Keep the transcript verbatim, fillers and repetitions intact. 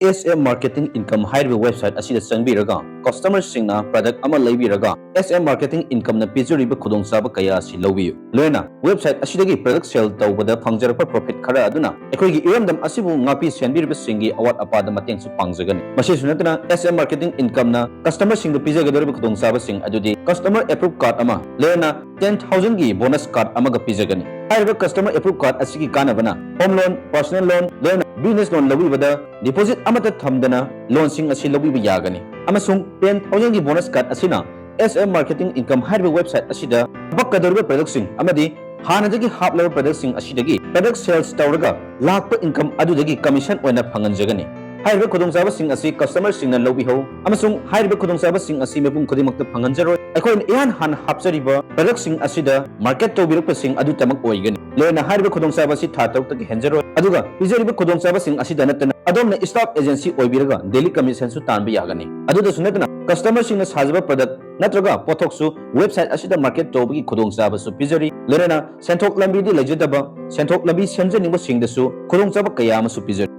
S M Marketing Income ꯍꯥꯏꯔꯤꯕ website ꯑꯁꯤꯗ ꯆꯪꯕꯤꯔꯒ customerꯁꯤꯡꯅ product ꯑꯃ ꯂꯩꯕꯤꯔꯒ S M Marketing Incomeꯅ ꯄꯤꯖꯔꯤꯕ ꯈꯨꯗꯣꯡꯆꯥꯕ ꯀꯌꯥ ꯑꯁꯤ ꯂꯧꯕꯤꯌꯨ꯫ ꯂꯣꯏꯅꯅ website ꯑꯁꯤꯗꯒꯤ product sale ꯇꯧꯕꯗ ꯐꯪꯖꯔꯛꯄ profit ꯈꯔ ꯑꯗꯨꯅ ꯑꯩꯈꯣꯏꯒꯤ ꯏꯔꯝꯗꯝ ꯑꯁꯤꯕꯨ ꯉꯥꯛꯄꯤ ꯁꯦꯟꯕꯤꯔꯤꯕꯁꯤꯡꯒꯤ ꯑꯋꯥꯠ ꯑꯄꯥꯗ ꯃꯇꯦꯡꯁꯨ ꯄꯥꯡꯖꯒꯅꯤ꯫ ꯃꯁꯤꯁꯨ ꯅꯠꯇꯅ S M Marketing Incomeꯅ customerꯁꯤꯡꯗ ꯄꯤꯖꯒꯗꯧꯔꯤꯕ ꯈꯨꯗꯣꯡꯆꯥꯕꯁꯤꯡ ꯑꯗꯨꯗꯤ customer approve card ꯑꯃ, ꯂꯣꯏꯅꯅ ten thousandꯒꯤ bonus card ꯑꯃꯒ ꯄꯤꯖꯒꯅꯤ꯫ ꯍꯥꯏꯔꯤꯕ customer approve card ꯑꯁꯤꯒꯤ ꯀꯥꯟꯅꯕꯅ home loan, personal loan, ꯂꯣꯏꯅꯅ business loan ꯂꯧꯕꯤꯕꯗ deposit ꯑꯃꯠꯇ ꯊꯝꯗꯅ loanꯁꯤꯡ ꯑꯁꯤ ꯂꯧꯕꯤꯕ ꯌꯥꯒꯅꯤ꯫ ꯑꯃꯁꯨꯡ ten thousandꯒꯤ bonus card ꯑꯁꯤꯅ S M Marketing Income ꯍꯥꯏꯔꯤꯕ website ꯑꯁꯤꯗ ꯍꯥꯄꯛꯀꯗꯧꯔꯤꯕ productꯁꯤꯡ ꯑꯃꯗꯤ ꯍꯥꯟꯅꯗꯒꯤ ꯍꯥꯞꯂꯕ productꯁꯤꯡ ꯑꯁꯤꯗꯒꯤ product sales ꯇꯧꯔꯒ ꯂꯥꯛꯄ income ꯑꯗꯨꯗꯒꯤ commission ꯑꯣꯏꯅ ꯐꯪꯍꯟꯖꯒꯅꯤ꯫ ꯍꯥꯏꯔꯤꯕ ꯈꯨꯗꯣꯡꯆꯥꯕꯁꯤꯡ ꯑꯁꯤ customerꯁꯤꯡꯅ ꯂꯧꯕꯤꯍꯧ, ꯑꯃꯁꯨꯡ ꯍꯥꯏꯔꯤꯕ ꯈꯨꯗꯣꯡꯆꯥꯕꯁꯤꯡ ꯑꯁꯤ ꯃꯤꯄꯨꯝ ꯈꯨꯗꯤꯡꯃꯛꯇ ꯐꯪꯍꯟꯖꯔꯣꯏ꯫ ꯑꯩꯈꯣꯏꯅ ꯏꯍꯥꯟ ꯍꯥꯟꯅ ꯍꯥꯞꯆꯔꯤꯕ productꯁꯤꯡ ꯑꯁꯤꯗ market ꯇꯧꯕꯤꯔꯛꯄꯁꯤꯡ ꯑꯗꯨꯇꯃꯛ ꯑꯣꯏꯒꯅꯤ꯫ ꯂꯣꯏꯅꯅ ꯍꯥꯏꯔꯤꯕ ꯈꯨꯗꯣꯡꯆꯥꯕ ꯑꯁꯤ ꯊꯥ ꯇꯔꯨꯛꯇꯒꯤ ꯍꯦꯟꯖꯔꯣꯏ꯫ ꯑꯗꯨꯒ ꯄꯤꯖꯔꯤꯕ ꯈꯨꯗꯣꯡꯆꯥꯕꯁꯤꯡ ꯑꯁꯤꯗ ꯅꯠꯇꯅ ꯑꯗꯣꯝꯅ staff agency ꯑꯣꯏꯕꯤꯔꯒ daily commissionꯁꯨ ꯇꯥꯟꯕ ꯌꯥꯒꯅꯤ꯫ ꯑꯗꯨꯗꯁꯨ ꯅꯠꯇꯅ customerꯁꯤꯡꯅ ꯁꯥꯖꯕ product ꯅꯠꯇ꯭ꯔꯒ ꯄꯣꯠꯊꯣꯛꯁꯨ website ꯑꯁꯤꯗ market ꯇꯧꯕꯒꯤ ꯈꯨꯗꯣꯡꯆꯥꯕꯁꯨ ꯄꯤꯖꯔꯤ꯫ ꯂꯣꯏꯅꯅ ꯁꯦꯟꯊꯣꯛ ꯂꯝꯕꯤꯗꯤ ꯂꯩꯖꯗꯕ, ꯁꯦꯟꯊꯣꯛ ꯂꯝꯕꯤ ꯁꯦꯝꯖꯅꯤꯡꯕꯁꯤꯡꯗꯁꯨ ꯈꯨꯗꯣꯡꯆꯥꯕ ꯀꯌꯥ ꯑꯃꯁꯨ ꯄꯤꯖꯔꯤ꯫